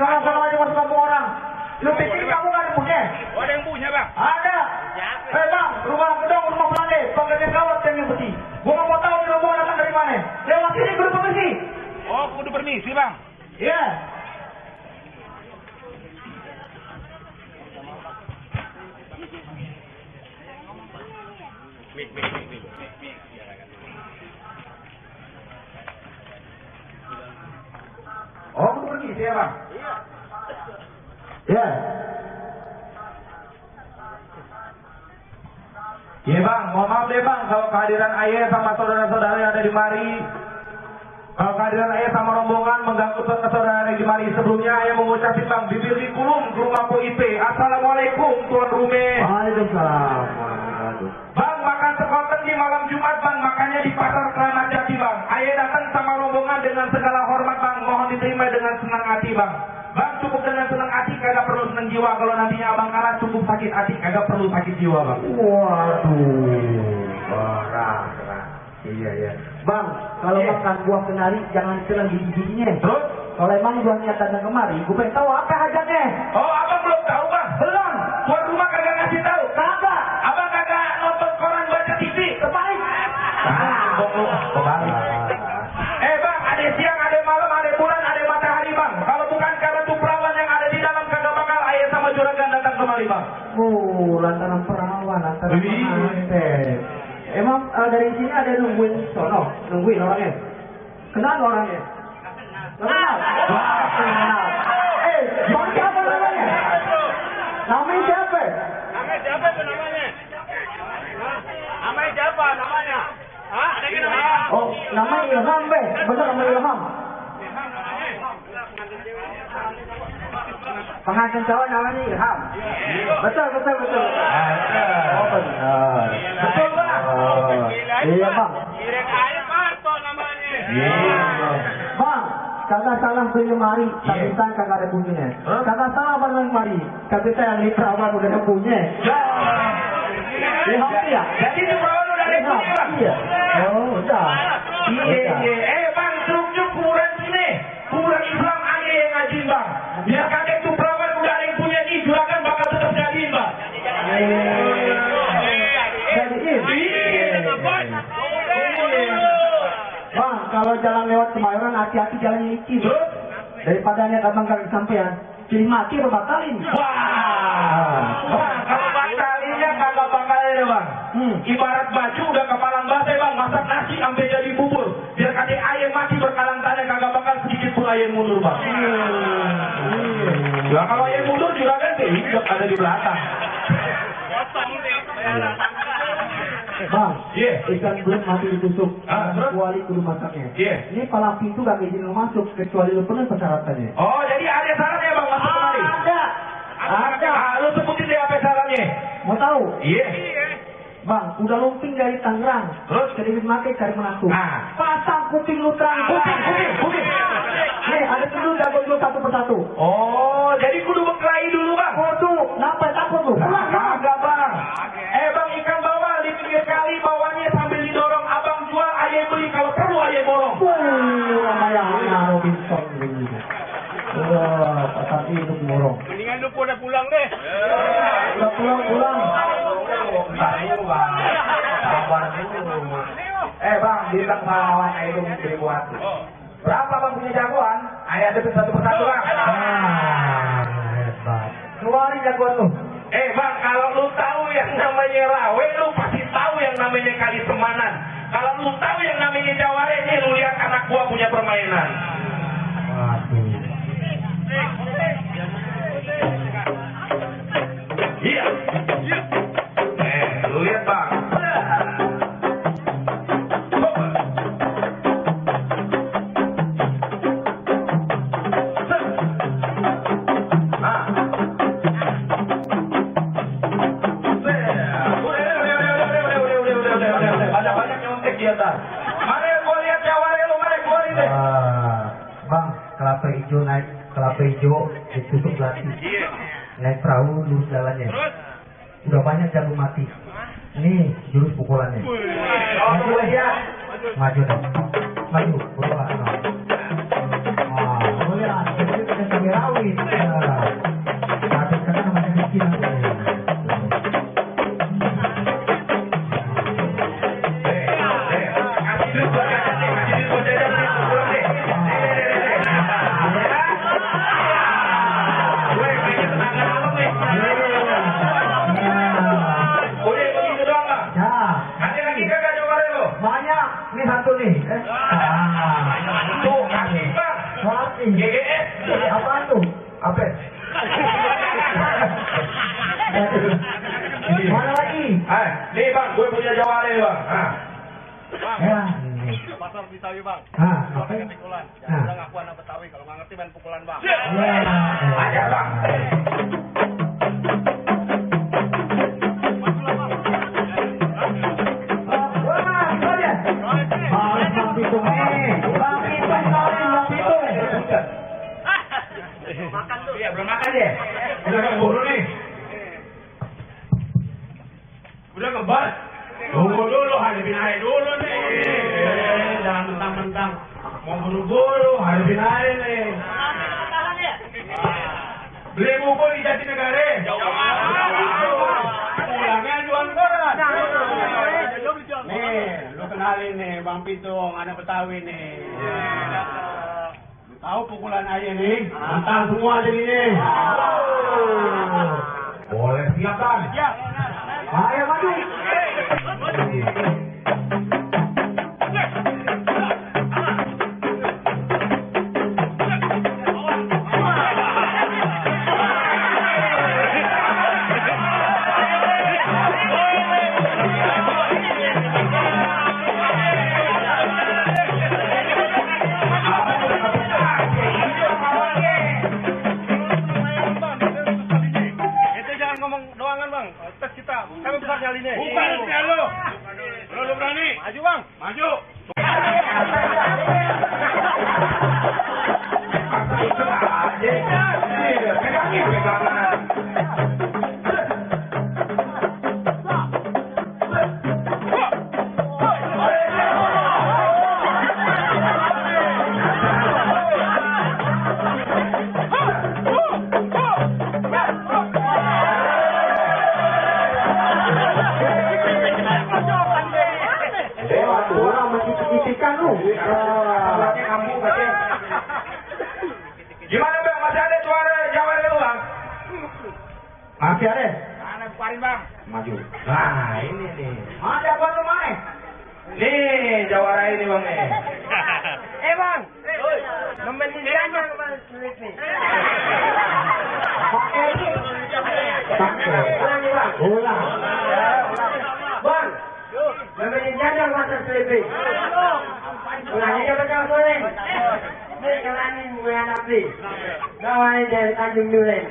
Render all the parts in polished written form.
Sama-sama aja masuk kampung orang. Lu pikir kamu gak ada punya? Oh, ada yang punya, Bang? Ada. Bang, rumah gedong, rumah pelande, penggantian kawat yang putih. Gua nggak mau tahu ini rombongan datang dari mana. Lewat sini kudu permisi. Oh, kudu permisi, Bang. Iya. Mik. Oh, kudu permisi ya, Bang? Iya. Iya Bang, mohon maaf deh Bang kalau kehadiran ayah sama saudara-saudara yang ada di mari. Kalau kehadiran ayah sama rombongan mengganggu saudara yang di mari. Sebelumnya ayah mengucapkan Bang bibir dikulum ke rumah Po IP. Assalamualaikum Tuan Rume. Waalaikumsalam. Bang makan sekoten di malam Jumat Bang, makannya di pasar Keramat Jati Bang. Ayah datang sama rombongan dengan segala hormat Bang, mohon diterima dengan senang hati Bang. Bang cukup dengan senang hati, kagak perlu senang jiwa. Kalau nantinya abang kalah cukup sakit hati, kagak perlu sakit jiwa Bang. Waduh, parah. Iya. Bang, kalau makan buah kenari jangan telan gigi-giginya. Terus? Kalau emang buahnya datang kemari, gue pengen tahu apa hajatnya. Oh abang belum tahu Bang? Belum. Tuan rumah kagak ngasih tahu? Kagak. Abang kagak nonton koran baca TV? Kebalik. Kebalik. Bang, ada siang, ada malam, ada bulan, ada matahari Bang. Kalau bukan karena tuh perawan yang ada di dalam kagak bakal ayah sama juragan datang kemari Bang. Lantaran perawan, lantaran Wih. pengantin. Emang dari sini ada nungguin sono, nungguin orangnya. Kenal orangnya? Kenal. Wah, kenal. Bang siapa namanya? Namanya siapa? Namanya siapa itu namanya? Namanya siapa namanya? Hah? Ada yang namanya? Oh, namanya Ilham, Be. Betul namanya Ilham. Pengantin cowok namanya Ilham. Betul. Oh, benar. Betul Bang. Iya, Bang. Irek air Marto namanya. Bang, kagak salah beli mari, tapi kan kagak ada punyanya. Kagak salah beli mari, tapi yang di perawan udah ada punya. Ilham ya? Jadi itu perawan udah ada punya Bang? Iya. Oh, udah. Iya. Bang, truk kuburan sini. Kuburan Islam aneh yang ngajin Bang. Biar kakek tuh perawan udah ada yang punya nih, juragan bakal tetap jadiin Bang. Bang, kalau jalan lewat Kemayoran hati-hati jalan licin. Daripada lihat abang kagak sampean, pilih mati atau batalin. Wah, Bang, kalau batalinnya kagak bakal ada Bang. Ibarat baju udah kepalang bate Bang, masak nasi sampai jadi bubur. Biar kakek ayam mati berkalang tanah kagak bakal sedikit pun ayam mundur Bang. Ya kalau ayam mundur juragan hidup ada di belakang. Bang, Iya. ikan belum mati ditusuk, Terus? kecuali kudu masaknya. Iya. Ini palang pintu gak izin lu masuk, kecuali lu penuh persyaratannya. Oh, jadi ada syaratnya Bang masuk kemari? Ada. Lu sebutin deh apa syaratnya? Mau tahu? Iya. Bang, udah lumping dari Tangerang, Terus? kedipit mati cari menantu. Ah. Pasang kuping lu terang. Kuping. Nih, ada dulu jago dulu satu persatu. Oh, jadi kudu berkelahi dulu Bang. Waduh, kenapa takut lu? Pulang, Kagak Bang. Bang, ikan bawal di pinggir kali bawahnya sambil didorong. Abang jual, ayah beli, kalau perlu ayah borong. Ramayana Robinson begini. Wah, pasang hidup borong. Mendingan lu pada pulang deh. Udah pulang. Ayo Bang, sabar dulu. Bang, bintang pahlawan itu beri buat. Berapa Bang punya jagoan? Ayah ada satu persatu Bang. Hebat. Keluarin jagoan lu. Bang, kalau lu tahu yang namanya rawe, lu pasti tahu yang namanya kali semanan. Kalau lu tahu yang namanya jaware, nih lu lihat anak gua punya permainan. Waduh. Iya. Lu lihat Bang. Banyak-banyak nyontek di atas. Mana gua lihat jaware lu, mana gua lihat. Bang, kelapa hijau ditusuk lagi. Iya. Naik perahu lurus jalannya. Terus? Udah banyak jago mati. Nih jurus pukulannya. Maju lihat. Maju dong. Maju. Berdoa. Boleh lah. Jadi kita rawit. Tapi sekarang namanya bikin. Banyak, ini satu nih. Tuh, kasih bang. Mati. GGS. Apaan tuh? Apa? Mana lagi? Nih bang, gue punya jawaban nih bang. Ya. Pasar Betawi bang. Apa? Pakai pikulan. Jangan bilang aku anak Betawi kalau nggak ngerti main pukulan bang. Ajar bang. Makan tuh. Iya, belum makan ya? Udah keburu nih. Udah kebal. Tunggu dulu, hadapin aja dulu nih. Jangan mentang-mentang. Mau buru-buru, hadapin aja nih. Beli buku di Jatinegara. Pulangnya jual koran. Nih, lu kenalin nih, Bang Pitung, anak Betawi nih. Tahu pukulan aja nih, mantan semua jadi nih. Boleh siap kan? Ayo maju. Kami besar kali ini. Bukan lu. Lu berani? Maju bang. Maju. Pegangan. Gimana bang? Masih ada juara Jawa lu bang? Masih ada? Mana bukarin bang? Maju. Nah ini nih. Ada apa tuh mana? Nih jawara ini bang nih. Bang. Nemenin jajan kemarin sulit nih. Ulang. Bang, nemenin jajan masa seliping. Ulangnya betul goreng. Ini kelanin gue anak beli. Gawain dari Tanjung Duren.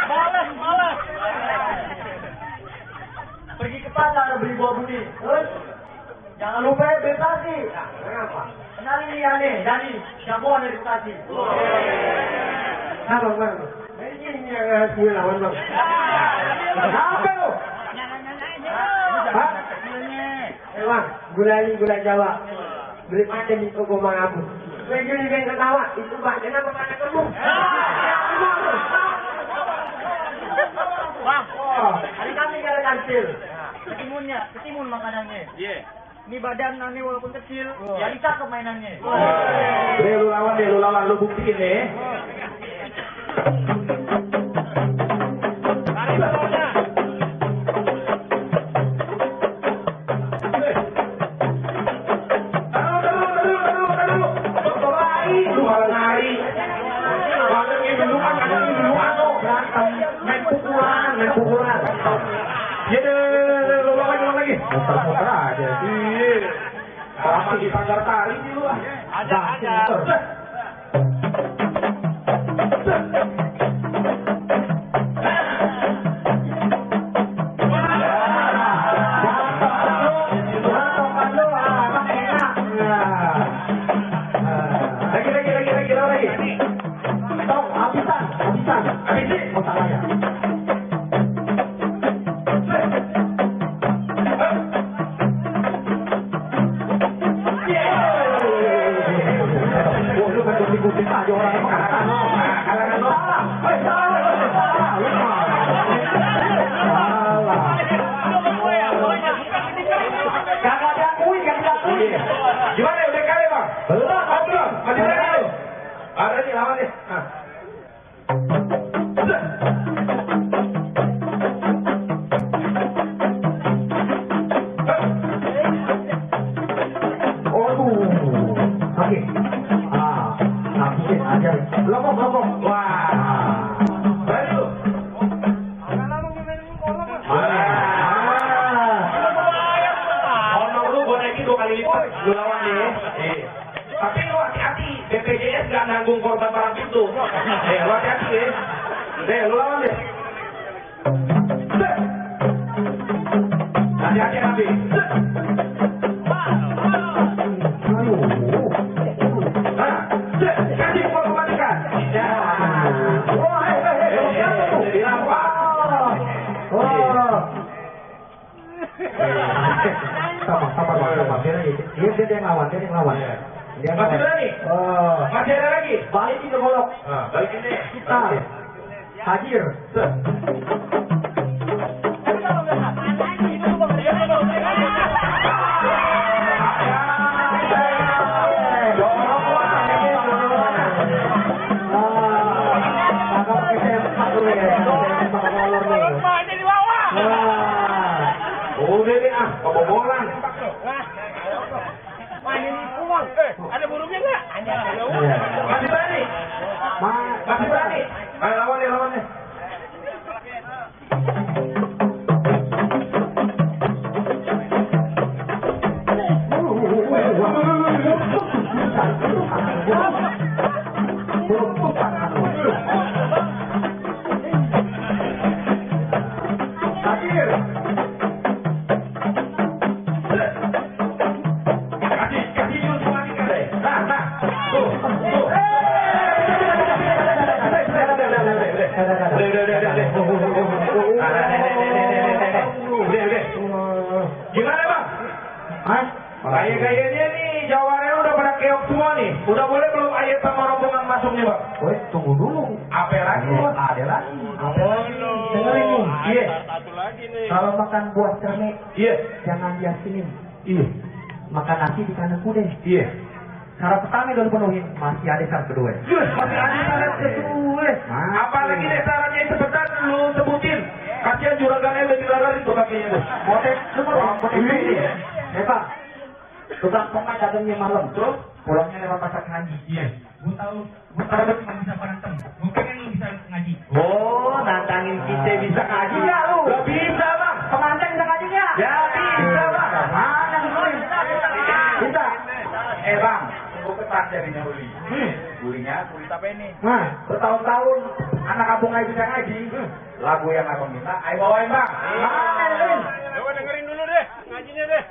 Males. Pergi ke pasar beli buah buni. Terus jangan lupa Bekasi. Kenapa? Kenalin dia nih, Dani, jagoan dari Bekasi. Apa bang? Ini yang gue lawan bang. Apa lu? Hah? Bang, gula Jawa. Beli paten di toko Mang Abu. Gue jadi pengen ketawa. Itu bang, kenapa pakai kamu? Bang. Hari kami gara kancil. Ketimun makanannya. Iya. Ini badan aneh walaupun kecil, jadi cakep mainannya. Lu lawan, lu buktiin deh. Tarik balonnya. Taruh. Baik, lu malah nari. Malah ini dulu tuh berantem, main pukulan. Ya lu lagi. Muter aja sih. Apa di pagar tari sih lu ah? Ada. Lagi. Tong, habisan. Habisin. Oh, salah ya. ikutin aja orang emang kalangan lo. Kalangan lo. Salah. Kagak diakui, kagak diakui. Gimana udah kali bang? Belum. Masih berani lu? Ada nih lawan nih. Oke. Habisin aja. Lompat. Wah. Berani lu? Honor lu gue naikin 2 kali lipat. Lu lawan deh. Tapi lu hati-hati. BPJS gak nanggung korban barang itu. Lu hati-hati deh. Lu lawan deh. Hati-hati nanti. Kasih otomatika. Sabar. Dia yang lawan. Masih berani? Masih ada lagi? Balikin ke golok. Balikin deh. Kita hadir. Udah deh kebobolan. Ada burungnya nggak? Masih berani? Masih berani? Ayo lawan deh. Kasih dulu semua nih deh. Tuh. Gimana bang? Gaya-gayanya nih jawabannya udah pada keok semua nih. Udah boleh belum ayat sama rombongan masuk nih bang? Woi, tunggu dulu. Apa lagi? Ada lagi. Dengerin nih. Iya. Satu lagi nih. Kalau makan buah cermek, Iya. jangan diasinin. Iya. Makan nasi di kanan kude. Iya. Syarat pertama udah dipenuhin, masih ada syarat kedua. Masih ada syarat kedua. Apalagi deh syaratnya sebentar lu sebutin. Kasihan juragannya udah dilagarin tuh kakinya tuh. Motek, motek ini. Pak, tukang pemain datangnya malam, terus pulangnya lewat pasar ngaji. Iya. Gue tahu cuma bisa berantem. Gue pengen lu bisa ngaji. Oh, nantangin kita bisa ngaji ya lu? Gak bisa bang. Pengantin bisa ngaji nggak? Ya bisa bang. Mana gue? Bisa. Bang, gue ketat jadinya uli. Ulinya, uli Apa ini? Nah, bertahun-tahun anak kampung aja bisa ngaji. Lagu yang abang minta, ayo bawain bang. mana ini? Coba dengerin dulu deh, ngajinya deh.